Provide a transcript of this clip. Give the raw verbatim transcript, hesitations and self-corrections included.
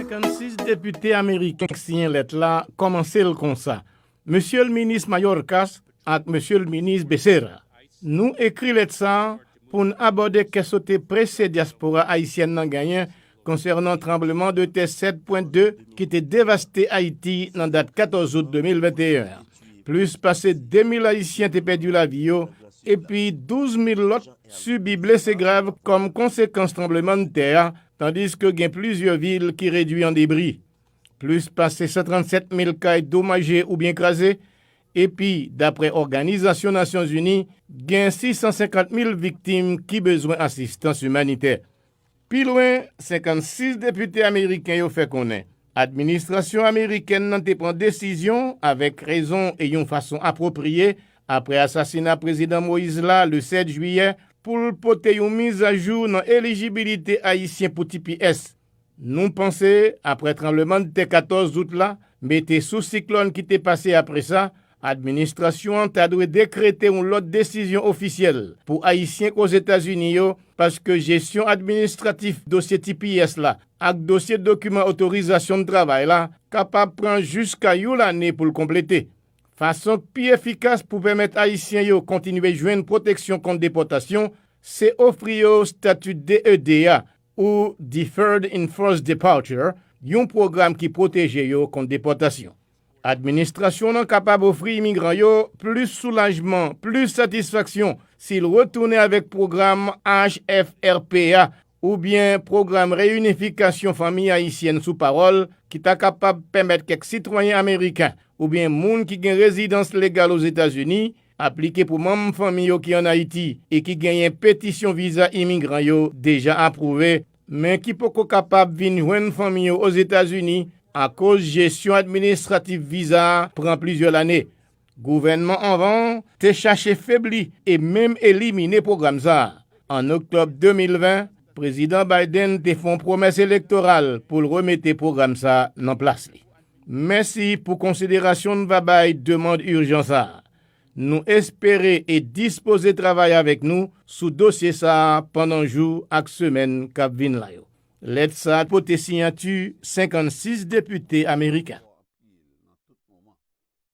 Senkannsis depite ameriken k siyen lèt la kòmanse l konsa: Mesye l minis Mayorkas ak Mesye l minis Becerra, nou ekri lèt sa a pou n abòde kè sote prese dyaspora ayisyèn nan genyen konsènan tranbleman de tè sèt pwen de ki te devaste Ayiti nan dat katòz out de mil venteyen an. Plis pase de mil Ayisyen te pèdi lavi yo, epi douz mil lòt sibi blese grav kòm konsekans tranblemanntè a, tandiske gen plizyè vil ki redwi an debri. Plis pase san trannsèt mil kay domaje oubyen kraze, epi, dapre Òganizasyon Nasyonzini, gen sis san senkant mil viktim ki bezwen asistans imanitè. Pi lwen, senkannsis depite ameriken yo fè konnen administrasyon amerikèn nan te pran desizyon avèk rezon e yon fason apwopriye apre asasina Prezidan Moïse la le sèt jiyè pou l pote yon mizajou nan elijibilite ayisyen pou T P S. Nou panse, apre tranblemanntè katòz out la, mete sou siklòn ki te pase apre sa, administrasyon an ta dwe dekrete yon lòt desizyon ofisyèl pou Ayisyen k Ozetazini yo, paske jesyon administratif dosye T P S la ak dosye dokiman otorizasyon travay la kapab pran jiska yon lane pou l konplete. Fason k pi efikas pou pèmèt Ayisyen yo kontinye jwenn pwoteksyon kont depòtasyon se ofri yo estati D E D a, ou Deferred Enforced Departure, yon pwogram ki pwoteje yo kont depòtasyon. Administrasyon an kapab ofri imigran yo plis soulajman, plis satisfaksyon si l retounen avèk pwogram H F R P a oubyen pwogram reyinifikasyon fanmi ayisyèn sou pawòl ki ta kapab pèmèt kèk sitwayen ameriken oubyen moun ki gen rezidans legal Ozetazini aplike pou manm fanmi yo ki ann Ayiti e ki genyen petisyon viza imigran yo deja apwouve, men ki poko kapab vin jwenn fanmi yo Ozetazini akoz jesyon administratif viza a pran plizyè lane. Gouvènman anvan an te chache febli e menm elimine pwogram sa a. An oktòb de mil ven, Prezidan Biden te fè yon pwomès elektoral pou l remete pwogram sa a nan plas li. Mèsi pou konsiderasyon n va bay demann ijan sa a. Nou espere e dispoze travay avèk nou sou dosye sa a pandan jou ak semèn k ap vin la yo. Lèt sa a pote siyati senkannsis depite ameriken.